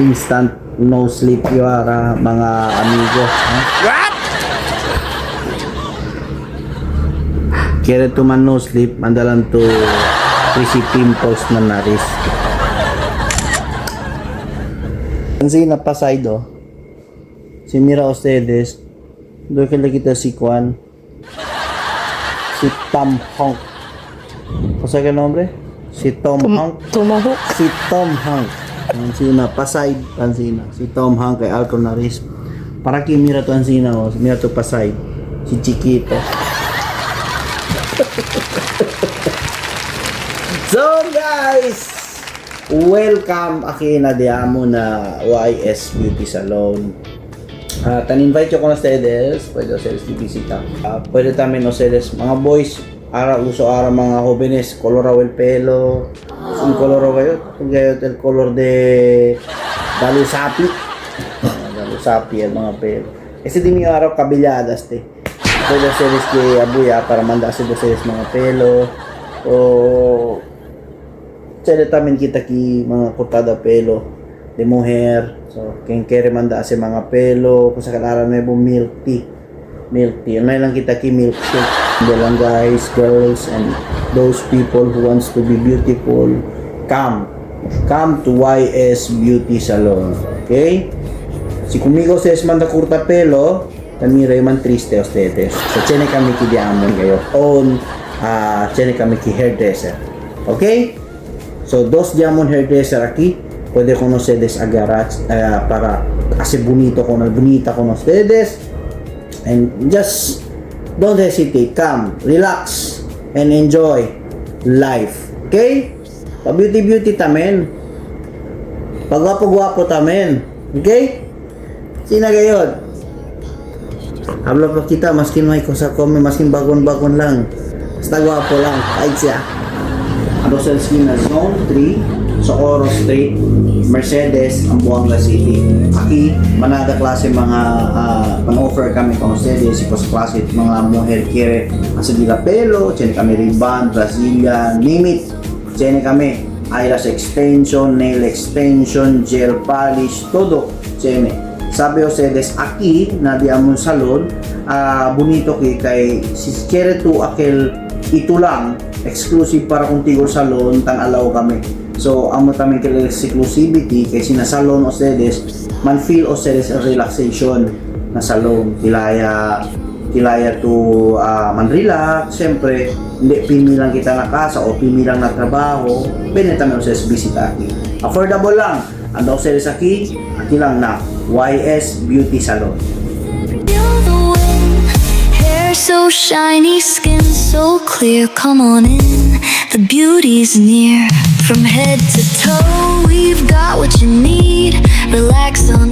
Instant no sleep yo ara mga amigo. What? Quiere tu man no sleep, mandalan to receive pimples na naris. Ansina pasay do. Si mira ustedes, doon kila kita si Juan. Si Tom Hank. O sea, ¿qué nombre? Si Tom Hank. Tumahok. Si Tom Hank. Ansina, pasay ansina. Si Tom Hank kay Alcon Naris. Para ki mira to ansina oh, mira to pasay. Si Chiquito. So guys, welcome aki na diamo na YS Beauty Salon. Tan-invite ko na ustedes, pwede ustedes bisita. Pwede tamen ustedes, mga boys, ara uso ara mga jóvenes, colorado el pelo. Un color kayo, kayo el color de dalusapi. Dalusapi el mga pelo. Ese din yung araw kabilyadas te. Pwede ustedes que abuya para manda sa ustedes mga pelo. O Sele tamen kita ki mga cortada pelo de mujer. So, quien quiere manda ase mga pelo, kung sa kalaran nuevo milk tea. Milk tea. Ano lang kita ki milkshake. Hindi lang guys, girls, and those people who wants to be beautiful, come. Come to YS Beauty Salon. Okay? Si conmigo ustedes manda curta pelo, tamira man triste ustedes. So, tiene kami ki diamond kayo. Own, tiene kami ki hairdresser. Okay? So, dos diamond hairdresser aquí. Pwede con ustedes agarrar para hacer bonito con bonita con ustedes. And just don't hesitate. Come, relax, and enjoy life. Okay? Pa beauty beauty tamen. Pagwapo-gwapo tamen. Okay? Sina gayon? Habla pa kita, maskin may cosa come, maskin bagon-bagon lang. Basta gwapo lang. Kahit siya. Rosel na Zone 3, Socorro Street, Mercedes, Ambuanga City. Aki, manada klase mga pan-offer kami con ustedes, si cos klase mga mujer quiere hacer de la pelo, tiene kami ribbon, Brazilian, name it. Tiene kami eyelash extension, nail extension, gel polish, todo. Tiene. Sabi ustedes, aquí na di amon salon, bonito ki kay si quiere tu aquel ito lang exclusive para contigo salon tan alaw kami. So amo tamen kay exclusivity kay sina salon ustedes man feel ustedes a relaxation na salon kilaya kilaya to man relax siyempre hindi pimi lang kita na casa o pimi lang na trabaho pwede tamen ustedes bisita aki affordable lang ang daw ustedes aki aki lang na YS Beauty Salon. Feel the wind, hair so shiny, skin so clear. Come on in, the beauty's near. From head to toe, we've got what you need. Relax on.